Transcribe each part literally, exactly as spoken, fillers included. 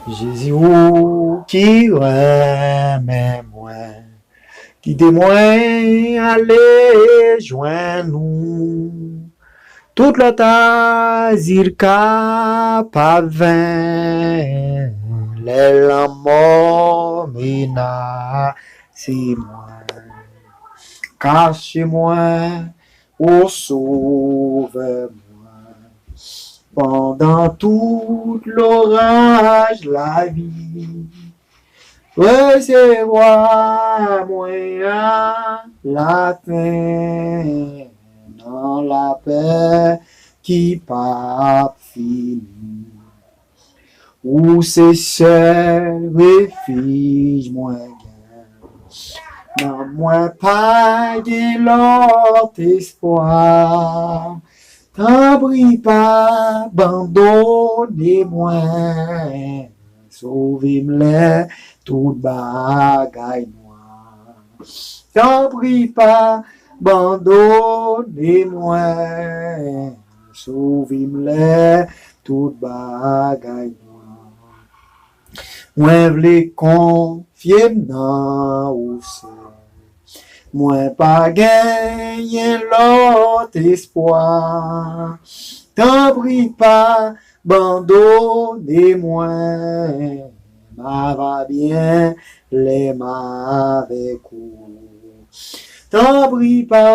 Jezi, ou ki renmen mwen, kite mwen ale jwenn ou. Tout lòt azil ka pa ven, lè lanmò menase mwen. Kache mwen, o Sovè mwen, pandan tout loraj lavi. Resevwa mwen alafen nan lapè ki p ap fini. Ou se sèl refij mwen gen. Nan mwen pa gen lòt espwa. Tanpri pa bandone mwen. Sove m lè tout bagay nwa. Tanpri pa bandone mwen. Sove m lè tout bagay nwa. Mwen vle konfye m nan ou sèl. Mwen pa genyen lòt espwa. Tanpri pa bandone mwen. M ava byen lè m avèk ou. Tanpri pa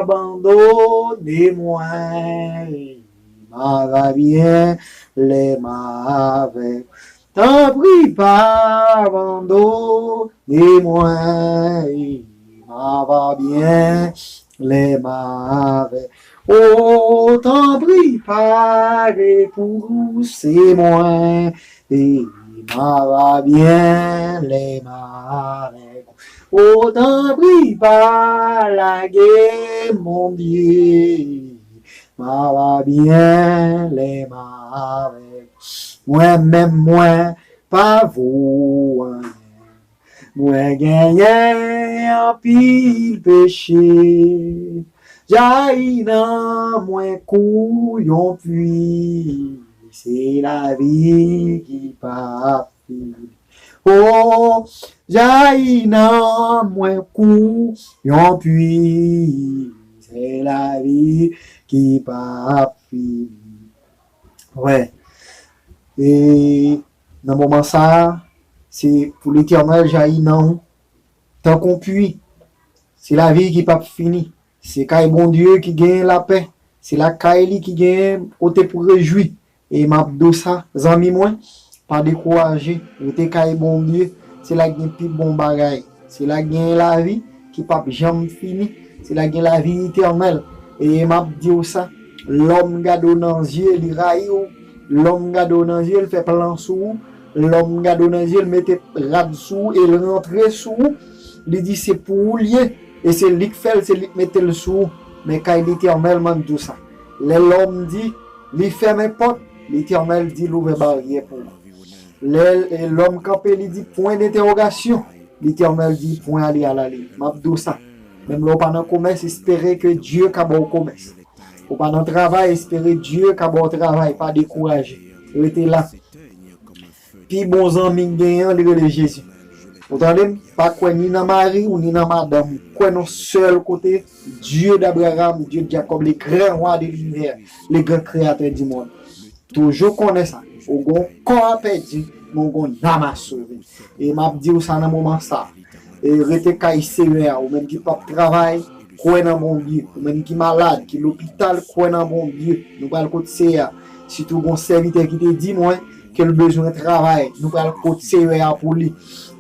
bandone mwen. M ava byen lè m avèk ou. Tanpri pa bandone mwen. M ava byen lè m avèk ou. O, tanpri pa repouse mwen. E m ava byen lè m avèk ou. O, tanpri pa lage m, Bondye. M ava byen lè m avèk ou. Mwen menm mwen pa vo anyen. Mwen genyen anpil peche. Jayi nan mwen kou yon pwi. Se lavi ki p ap fini. O, jayi nan mwen kou yon pwi. Se lavi ki p ap fini. Wè. E nan moman sa a, se pou Letènèl jayi nan ou tankou yon pwi. Se lavi ki p ap fini. Se kay Bondye ki genyen lapè. Se lakay li ki genyen kote pou rejwi. E m ap di w sa, zanmi mwen, pa dekouraje. Rete kay Bondye. Se la k gen pi bon bagay. Se la k gen lavi ki p ap janm fini. Se la k gen lavi etènèl. E m ap di w sa, lòm gade w nan zye, li rayi w. Lòm gade w nan zye, l fè plan sou ou. Lòm gade w nan zye, l mete rad sou ou e l rantre sou ou. Li di se pou ou l ye. E se li k fè l, se li k mete l sou ou. Men kay Letènèl, m ap di w sa. Lè lòm di li fèmen pòt, Letènèl di l ouvè baryè pou ou. Lè, lè lòm kanpe, li di pwen dentèwogasyon, Letènèl di pwen ale alalye. M ap di w sa. Menm lè w pa nan komès, espere ke Dye ka ba w komès. Ou pa nan travay, espere Dye ka ba w travay. Pa dekouraje. Rete la. Pi bon zanmi k genyen an, li rele Jezi. Ou tande m? Pa kwè ni nan mari w, ni nan madanm ou. Kwè nan sèl kote, Dye d'Abraham, Dye de Jacob, le grand roi de l'univers, le grand créateur du monde. Toujou konnen sa. Ou gon kò a pèdi, men ou gon nanm a sove. E m ap di w sa nan moman sa. E rete kay Seyè a, ou menm ki p ap travay, kwè nan Bondye. Ou menm ki malad, ki lopital, kwè nan Bondye. Nou pral kot Seyè a. Sitou gon sèvitè ki te di mwen ke l bezwen travay. Nou pral kot Seyè a pou li.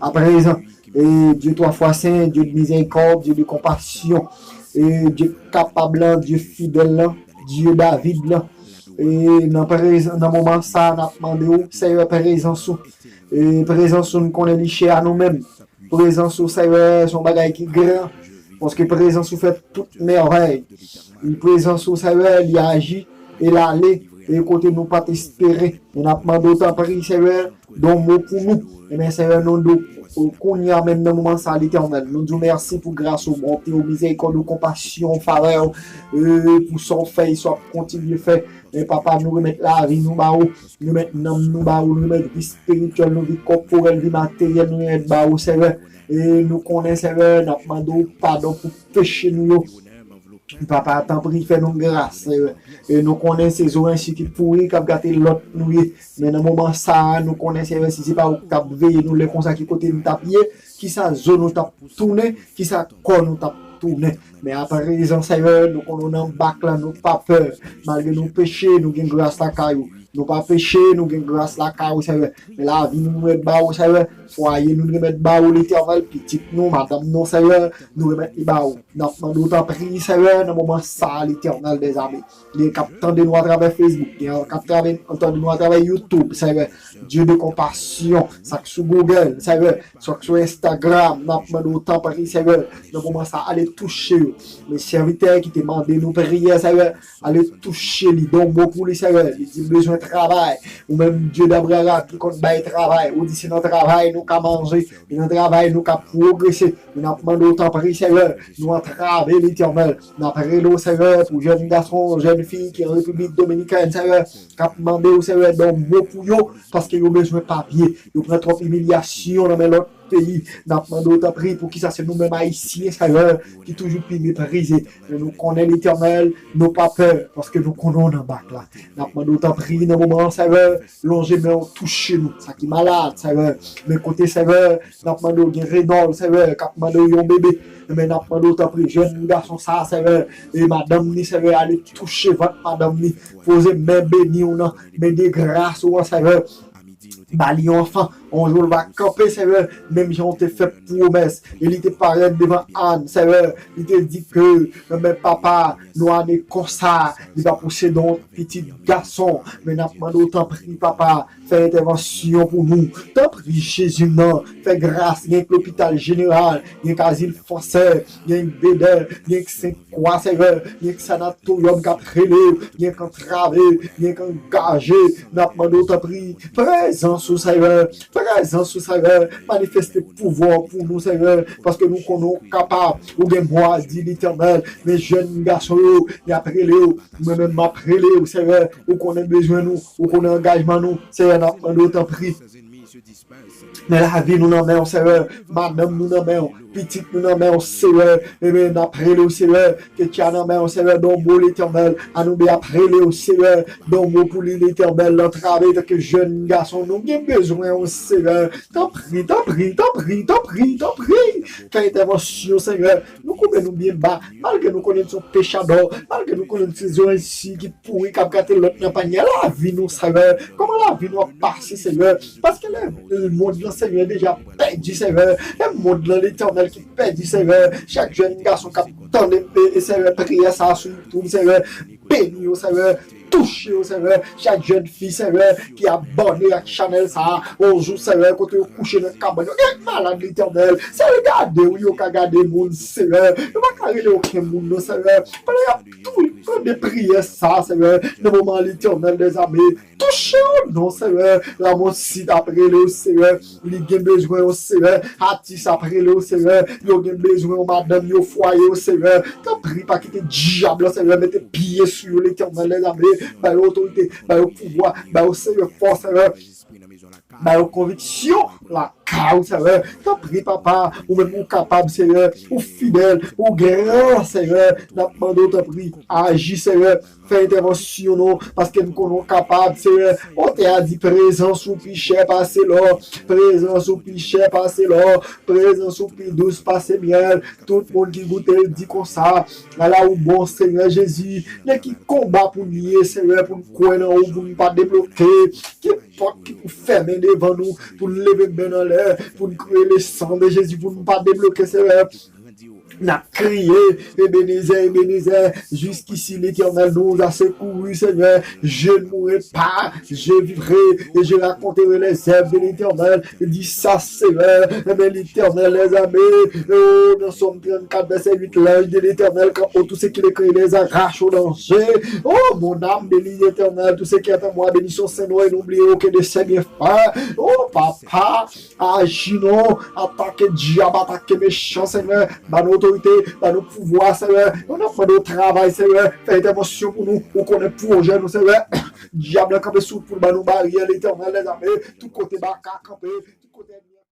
Aprezan, e Dye twa fwa sen, Dye de mizèrikòd, Dye de konpasyon, e Dye kapab lan, Dye fidèl lan, Dye David lan. E nan prezan, nan moman sa a, n ap mande w, Seyè, prezans ou. E prezans ou, n konnen li chè a nou menm. Prezans ou, Seyè, se yon bagay ki gran. Paske prezans ou fè tout mèvèy. Prezans ou, Seyè, li aji e l ale e kote nou pa t espere. E n ap mande w, tanpri, Seyè, di yon mo pou nou. Ebyen, Seyè, nou di w Kounye a menm nan moman sa, Letènèl, nou di w mèsi pou gras ou, bonte ou, mizèrikòd ou, konpasyon ou, favè ou, e, pou sa w fè e sa w ap kontinye fè. Men papa, nou remèt lavi nou ba ou, nou remèt nanm nou ba ou, nou remèt vi espirityèl nou, vi kòporèl, vi materyèl nou remèt ba ou, Senyè. E nou konnen, Senyè, n ap mande w padon pou peche nou yo. Papa, tanpri, fè nou gras, Senyè. E nou konnen se zoranj ki pouri k ap gate lòt nou ye. Men nan moman sa a, nou konnen, Senyè, si se pa ou k t ap veye nou lè konsa, ki kote nou t ap ye, kisa zo nou t ap tounen, kisa kò nou t ap tounen. Men aprezan, Senyè, nou konnen w nan bak la, nou pa pè. Malgre nou peche, nou gen gras lakay ou. Nou pa peche, nou gen gras lakay ou, Senyè. Men lavi nou, nou remèt ba ou, Senyè. Fwaye nou, nou remèt ba ou, Letènèl. Pitit nou, madanm nou, Senyè, nou remèt li ba ou. N ap mande w, tanpri, Senyè, nan moman sa a, Letènèl dèzame. Gen k ap tande nou atravè Facebook, gen k ap tande nou atravè YouTube, Senyè. Dye de konpasyon, sa k sou Google, Senyè, sa k sou Instagram, n ap mande w, tanpri, Senyè, nan moman sa a, ale touche yo. Men sèvitè ki te mande nou priyè, Senyè, ale touche li, ba w mo pou li, Senyè. Li di l bezwen travay. Ou menm, Dye d'Abraham, ki konn bay travay. Ou di se nan travay nou ka manje, e nan travay nou ka pwogrese. Men n ap mande w, tanpri, Senyè, nou antrave, Letènèl. N ap rele w, Senyè, pou jèn gason, jèn fi ki an Repiblik Dominikèn, Senyè, k ap mande w, Senyè, ba w mo pou yo, paske yo bezwen papye. Yo pran twòp imilyasyon nan men lòt peyi. N ap mande w, tanpri, poukisa se nou menm Ayisyen, Senyè, ki toujou pi meprize. Men nou konnen, Letènèl, nou pa pè, paske nou konnen w nan bak la. N ap mande w, tanpri, nan moman an, Senyè, lonje men w, touche nou. Sa ki malad, Senyè, men kote, Senyè, n ap mande w, gen Renòl, Senyè, k ap mande w yon bebe. Men n ap mande w, tanpri, jèn gason sa a, Senyè, e madanm ni, Senyè, ale touche vant madanm ni. Poze men beni w nan, men de gras ou an, Senyè. Ba li yon anfan, yon jou l va kanpe, Senyè, menm jan w te fè pwomès. E li te parèt devan Ann, Senyè, li te di ke, men papa, nou ane konsa, li va posede yon pitit gason. Men n ap mande w, tanpri, papa, fè entèvansyon pou nou. Tanpri, Jezi m nan, fè gras, gen k lopital jeneral, gen k azil fòsè, gen k Bèdè, gen k Sent Kwa, Senyè, gen k sanatoryòm k ap rele, gen k antrave, gen k angaje. N ap mande w, tanpri, prezans ou, Senyè, prezans ou, Senyè, manifeste pouvwa w pou nou, Senyè, paske nou konnen w kapab, ou gen mo a di, Letènèl, men jèn gason yo, y ap rele w, mwen menm m ap rele w, Senyè, ou konnen bezwen nou, ou konnen angajman nou, Senyè, n ap mande w, tanpri. Men lavi nou nan men w, Senyè. Madanm nou nan men w. Pitit nou nan men w, Senyè. Ebyen, n ap rele w, Senyè. Ketya nan men w, Senyè. Donbo, Letènèl. Anoube ap rele w, Senyè. Donbo pou li, Letènèl. Antrave tanke jèn gason. Nou gen bezwen w, Senyè. Tanpri, tanpri, tanpri, tanpri, tanpri. Fè entèvansyon, Senyè. Nou koube nou byen ba. Malgre nou konnen se yon pechadò. Malgre nou konnen se zoranj ki pouri k ap gate lòt nan panye. Lavi nou, Senyè. Kòman lavi nou ap pase, Senyè? Paske le, lemonn lan, Senyè, deja pèdi, Senyè. Lemonn lan, Letènèl, ki pèdi, Senyè. Chak jèn gason k ap tande, e, e, Senyè, priyè sa a sou YouTube, Senyè. Beni yo, Senyè. Touche yo, Senyè. Chak jèn fi, Senyè, ki abòne ak chanèl sa a. Yon jou, Senyè, kote yo kouche nan kabann yo. Gen malad, Letènèl. Se regade w yo ka gade moun, Senyè. Yo pa ka rele okenn moun, non, Senyè. Pandan y ap tou tande priyè sa, Senyè. Nan moman, Letènèl dèzame, touche yo, non, Senyè. Lamont si t ap rele w, Senyè. Li gen bezwen w, Senyè. Atis ap rele w, Senyè. Yo gen bezwen w, madanm yo, fwaye yo, Senyè. Tanpri, pa kite dyab lan, Senyè, mete pye sou yo, Letènèl dèzame. Ba yo otorite, ba yo pouvwa, ba yo, Senyè, fòs, Senyè. Ba yo konviksyon lakay ou, Senyè. Tanpri, papa, ou menm ou kapab, Senyè. Ou fidèl, ou gran, Senyè. N ap mande w, tanpri, aji, Senyè. Fè entèvansyon nou, paske n konnen w kapab, Senyè. Otè a di, prezans ou pi chè pase lò, prezans ou pi chè pase lò, prezans ou pi dous pase myèl. Tout moun ki goute l di konsa, ala ou bon, Senyè Jezi. Nan ki konba pou n ye, Senyè, pou n kwè nan ou, pou n pa debloke? Ki pòt ki pou fèmen devan nou, pou n leve men n anlè, pou n kriye le sang de Jésus, pou n pa debloke, Senyè? N ap kriye, Ebenezè, Ebenezè, jusqu'ici, Letènèl nous a secourus, Seigneur. Je ne mourrai pas, je vivrai et je raconterai les œuvres de l'Éternel. Di sa, Seigneur. Ebyen, Letènèl, lèzami, oh, nan Sòm trannkat, vèsè uit, l'ange de l'Éternel, quand tout ce qu'il écrit les arrache au danger. Oh, mon âme bénit l'Éternel, tout ce qui est en moi, bénisse son saint nom et n'oubliez aucun de ses bienfaits. Oh, papa, aji non, atake dyab, atake mechan, Senyè, ba nou otorite, ba nou pouvwa, Senyè, nou ap mande w travay, Senyè, fè entèvansyon pou nou, ou konnen pwojè nou, Senyè, dyab la kanpe sou wout pou l ba nou baryè, Letènèl, lèzami, tout kote baka kanpe, tout kote ènmi